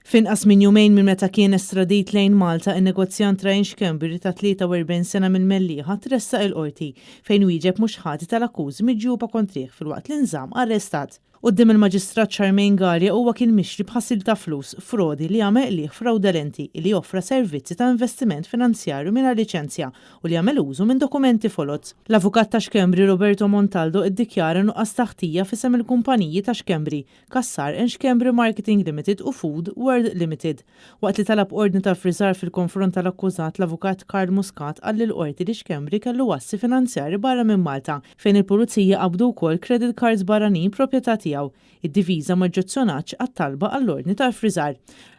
F'inqas minn jumejn minn meta kien estradit lejn Malta, in-negozjant Ryan Schembri ta' 43 sena mill-Mellieħa tressaq il-Qorti fejn wieġeb mhux ħati tal-akkużi miġjuba kontrih filwaqt li nżamm arrestat. Quddiem il-Maġistrat Charmaine Galea huwa kien mixli b'ħasil ta' flus, frodi, li għamel qligħ frawdolenti, li offra servizzi ta' investiment finanzjarju mingħajr liċenzja u li għamel użu minn dokumenti foloz. L-avukat ta' Schembri Roberto Montaldo iddikjara nuqqas ta' ħtija f'isem il-kumpaniji ta' Schembri, Cassar and Schembri Marketing Limited u Food World Limited. Waqt li talab ordni ta' ffriżar fil-konfront tal-akkużat, l-Avukat Karl Muscat qal lill-Qorti li Schembri kellu assi finanzjarji barra minn Malta, fejn il-Pulizija qabdu wkoll credit cards barranin proprjetà tiegħu. Id-difiża ma oġġezzjonatx għat-talba għall-ordni ta' ffriżar.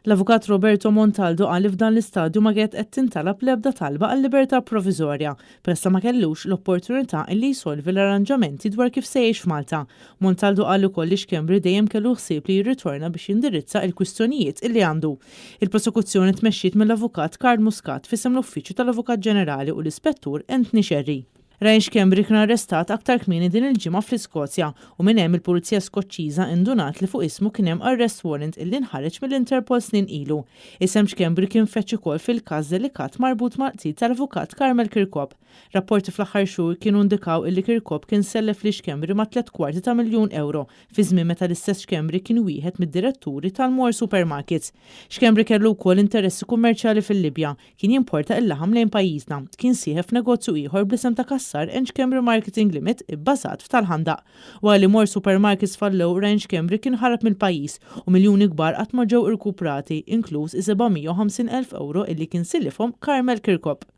L-Avukat Roberto Montaldo qal li f'dan l-istadju ma kienet qed tintalab l-ebda talba għal libertà proviżorja, peress li ma kellux l-opportunità illi jsolvi l-arranġamenti dwar kif se jgħix f'Malta. Montaldo qal ukoll li Schembri dejjem kellu l-ħsieb li jirritorna biex jindirizza il-kwistjonijiet illi għandu. Il-prosekuzzjoni tmexxiet mill-Avukat Karl Muscat f'isem l-Uffiċċju tal-Avukat Ġenerali u l-Ispettur Anthony Scerri. Ryan Schembri kien arrestat aktar kmieni din il-ġimgħa fl-Iskozja u minn hemm il-Pulizija Skoċċiża indunat li fuq ismu kien hemm arrest warrant illi nħareġ mill-Interpol snin ilu. Isem Schembri kien feġġ ukoll fil-każ delikat marbut mal-qtil tal-Avukat Carmel Chircop. Rapporti fl-aħħar xhur kienu indikaw illi Chircop kien sellef lil Schembri ma' tlett kwarti ta' miljun ewro fi żmien meta l-istess Schembri kien wieħed mid-diretturi tal-More Supermarkets. Schembri kellu wkoll interessi kummerċjali fil-Libja. Kien jimporta il-laħam lejn pajjiżna. Kien sieħeb f'negozju ieħor bl-isem ta' Cassar and Schembri Marketing Limit ibbażat f'Tal-Ħandaq. Wara li More Supermarkets fallew, Ryan Schembri kien ħarab mill-pajjiż u miljuni kbar qatt ma ġew irkuprati, inkluż is-750,000 ewro illi kien silifhom Carmel Chircop.